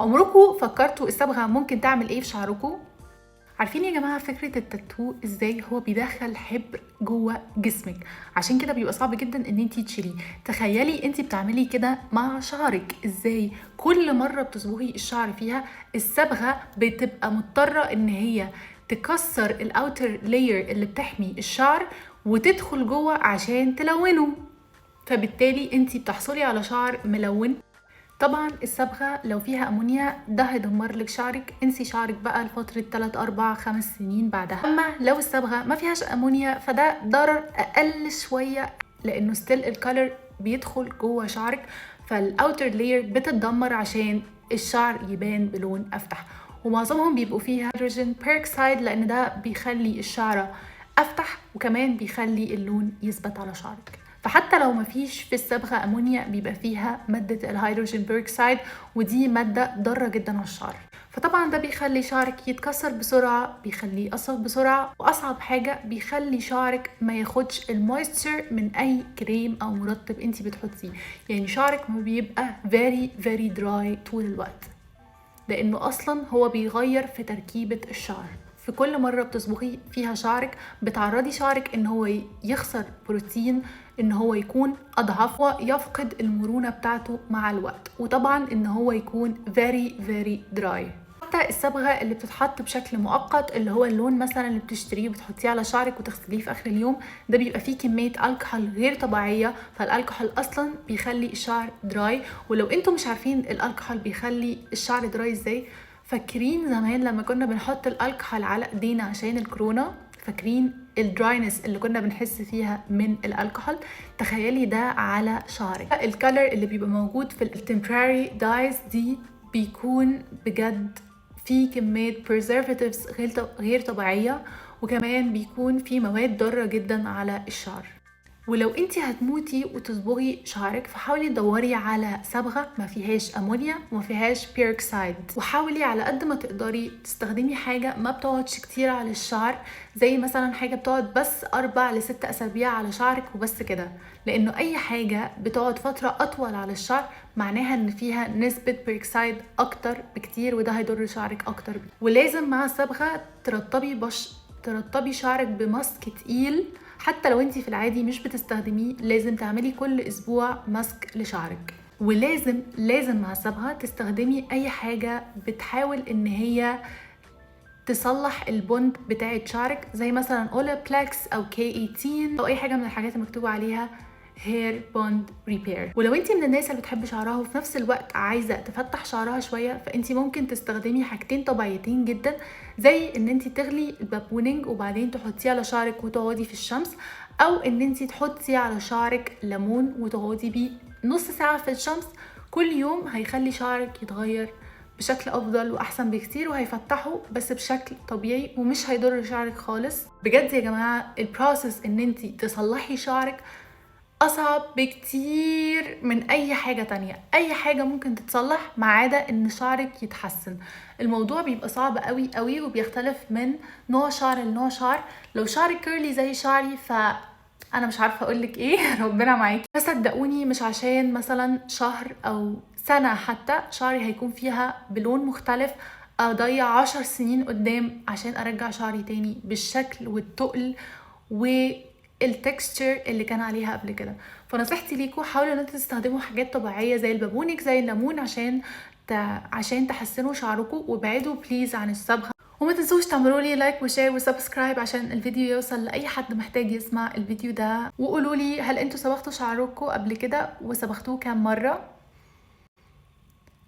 عمركم فكرتوا الصبغه ممكن تعمل ايه في شعركم؟ عارفين يا جماعة فكرة التاتو ازاي هو بيدخل حبر جوه جسمك؟ عشان كده بيبقى صعب جدا ان انتي تشيليه. تخيلي انتي بتعملي كده مع شعرك ازاي؟ كل مرة بتصبغي الشعر فيها الصبغه بتبقى مضطرة ان هي تكسر ال outer layer اللي بتحمي الشعر وتدخل جوه عشان تلونه، فبالتالي انتي بتحصلي على شعر ملون. طبعا الصبغه لو فيها امونيا ده هيدمر لك شعرك، انسي شعرك بقى لفترة 3 4 5 سنين بعدها. اما لو الصبغه ما فيهاش امونيا فده ضرر اقل شويه، لانه still ال color بيدخل جوه شعرك، فال outer layer بتتدمر عشان الشعر يبان بلون افتح. ومعظمهم بيبقوا فيها hydrogen peroxide لان ده بيخلي الشعرة افتح وكمان بيخلي اللون يثبت على شعرك. فحتى لو مفيش في الصبغة أمونيا بيبقى فيها مادة ال hydrogen peroxide، ودي مادة ضارة جدا على الشعر. فطبعا ده بيخلي شعرك يتكسر بسرعة، بيخليه يقصف بسرعة، وأصعب حاجة بيخلي شعرك ما ياخدش ال moisture من أي كريم أو مرطب انتي بتحطيه. يعني شعرك ما بيبقى very very dry طول الوقت، لأنه أصلا هو بيغير في تركيبة الشعر. في كل مرة بتصبغي فيها شعرك بتعرضي شعرك ان هو يخسر بروتين، ان هو يكون اضعف ويفقد المرونة بتاعته مع الوقت، وطبعا ان هو يكون very very dry. حتى الصبغة اللي بتتحط بشكل مؤقت، اللي هو اللون مثلا اللي بتشتريه وبتحطيه على شعرك وتغسليه في اخر اليوم، ده بيبقى فيه كمية الكحول غير طبيعية، فالالكحول اصلا بيخلي الشعر dry. ولو انتم مش عارفين الالكحول بيخلي الشعر dry ازاي، فاكرين زمان لما كنا بنحط الالكحول على ايدينا عشان الكورونا؟ فاكرين ال dryness اللي كنا بنحس فيها من الالكحول؟ تخيلي ده على شعرك. ال color اللي بيبقى موجود في ال temporary dyes دي بيكون بجد في كمية preservatives غير طبيعية، وكمان بيكون في مواد ضارة جدا على الشعر. ولو انتي هتموتي وتصبغي شعرك فحاولي تدوري على صبغة ما فيهاش امونيا وما فيهاش بيروكسايد، وحاولي على قد ما تقدري تستخدمي حاجة ما بتقعدش كتير على الشعر، زي مثلا حاجة بتقعد بس 4 ل6 اسابيع على شعرك وبس كده، لانه اي حاجة بتقعد فترة اطول على الشعر معناها ان فيها نسبة بيروكسايد اكتر بكتير، وده هيضر شعرك اكتر. ولازم مع الصبغة ترطبي شعرك بماسك تقيل، حتى لو انتي في العادي مش بتستخدميه لازم تعملي كل اسبوع ماسك لشعرك. ولازم لازم مع الصبغة تستخدمي اي حاجة بتحاول ان هي تصلح ال bond بتاعت شعرك، زي مثلا Olaplex او K18 او اي حاجة من الحاجات المكتوبة عليها hair bond repair. ولو انت من الناس اللي بتحب شعرها وفي نفس الوقت عايزه تفتح شعرها شويه، فانت ممكن تستخدمي حاجتين طبيعيتين جدا، زي ان انت تغلي البابونج وبعدين تحطيه على شعرك وتقعدي في الشمس، او ان انت تحطي على شعرك ليمون وتقعدي بيه نص ساعة في الشمس كل يوم. هيخلي شعرك يتغير بشكل افضل واحسن بكتير وهيفتحه بس بشكل طبيعي ومش هيضر شعرك خالص. بجد يا جماعه، ال process ان انت تصلحي شعرك اصعب بكتير من اي حاجة تانية. اي حاجة ممكن تتصلح ما عدا ان شعرك يتحسن. الموضوع بيبقى صعب قوي قوي وبيختلف من نوع شعر لنوع شعر. لو شعرك curly زي شعري ف انا مش عارفه اقولك ايه، ربنا معاكي. فصدقوني مش عشان مثلا شهر او سنة حتى شعري هيكون فيها بلون مختلف اضيع 10 سنين قدام عشان ارجع شعري تاني بالشكل والتقل وال texture اللي كان عليها قبل كده. فنصيحتي ليكم حاولوا ان انتوا تستخدموا حاجات طبيعية زي البابونج، زي الليمون، عشان تحسنوا شعركم، وابعدوا please عن الصبغه. وما تنسوش تعملوا لي like و share و subscribe عشان الفيديو يوصل لاي حد محتاج يسمع الفيديو ده. وقولوا لي هل انتوا صبغتوا شعركم قبل كده وصبغتوه كام مره؟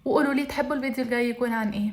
وقولوا لي تحبوا الفيديو الجاي يكون عن ايه.